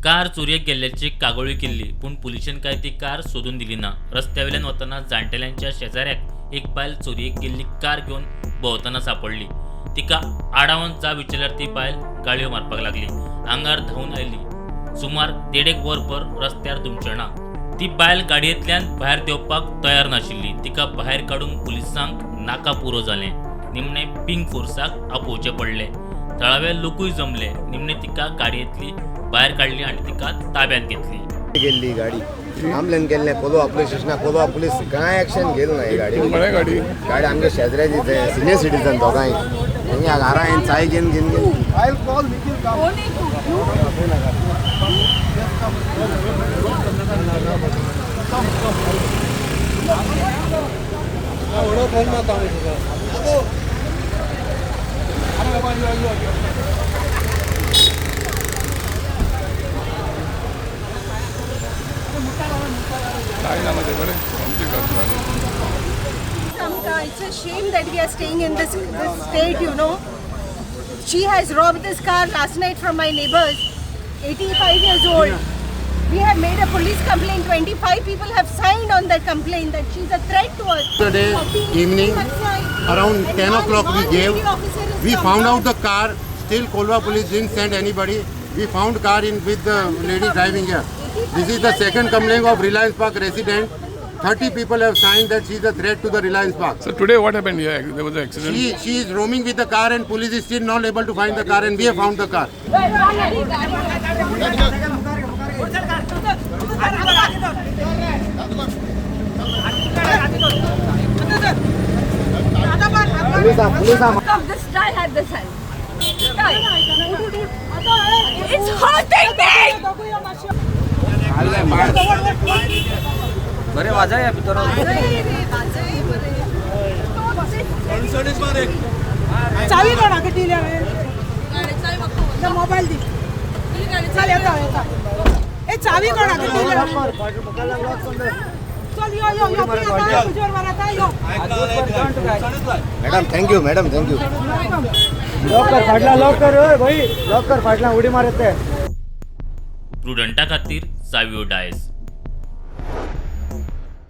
Car चोरयेक गेल्ल्याची कागाळूय केल्ली, पूण पुलिशेन काय ती कार सोदून दिली ना. रस्त्या वयल्यान वतना जाण्टेल्यांच्या शेजाऱ्याक एक बायल चोरयेक गेल्ली कार घेवन भोंवतना सांपडली. तिका आडावन जा विचारल्यार ती बायल गाळयो मारपाक लागली. आंगार धांवून आयली. सुमार 1.5 वरभर रस्त्यार धुमशेणां. ती बायल गाडयेंतल्यान भायर देंवपाक तयार नाशिल्ली. तिका भायर काडूंक पुलिसांक नाका पुरो जालें. निमणें पिंक फोर्साक आपोवचें पडलें. थळावे लोकूय जमले. निमणें तिका गाडयेंतली भायर काडली आनी तिका ताब्यांत घेतली. गेल्ली गाडी कंप्लेन केल्ले कोलवा पुलीस स्टेशनाक. कोलवा पुलीस कांय एक्शन घेयल ना ही गाडी. कोणाय गाडी? गाडी आमगे शेजऱ्याची, सिनियर सिटीजन दोगांय. हेंगे घरा येवन चाय घेवन घेवन गेली. काय ना मध्ये बरें आमची गाडी. It's a shame that we are staying in this state. She has robbed this car last night from my neighbors, 85 years old. We have made a police complaint. 25 people have signed on that complaint that she's a threat to us. Yesterday 40 evening, people have signed. Around And 10 o'clock we one gave. lady officer has We come found down. out the car. Still Kolwa police didn't send anybody. We found car in with the lady driving here. This is the second complaint of Reliance Park resident. 30 people have signed that she is a threat to the Reliance Park. So today what happened here? There was an accident. She is roaming with the car and police is still not able to find the car, and we have found the car. Come, this guy had this hand. Guy. It's hurting me! बरे वाजया भितर. वाजय बरे. चावी कोणाक दिली हांवें? Mobile दी. चल, येता येता. ए, चावी कोणाक दिली? चल, यो यो यो, तुजेर मारता यो. Madam, thank you. Madam, thank you. लवकर फाटला, लवकर भाई, लवकर फाटला उडी मारत ते. प्रुडंटा खातीर सावियो डायस.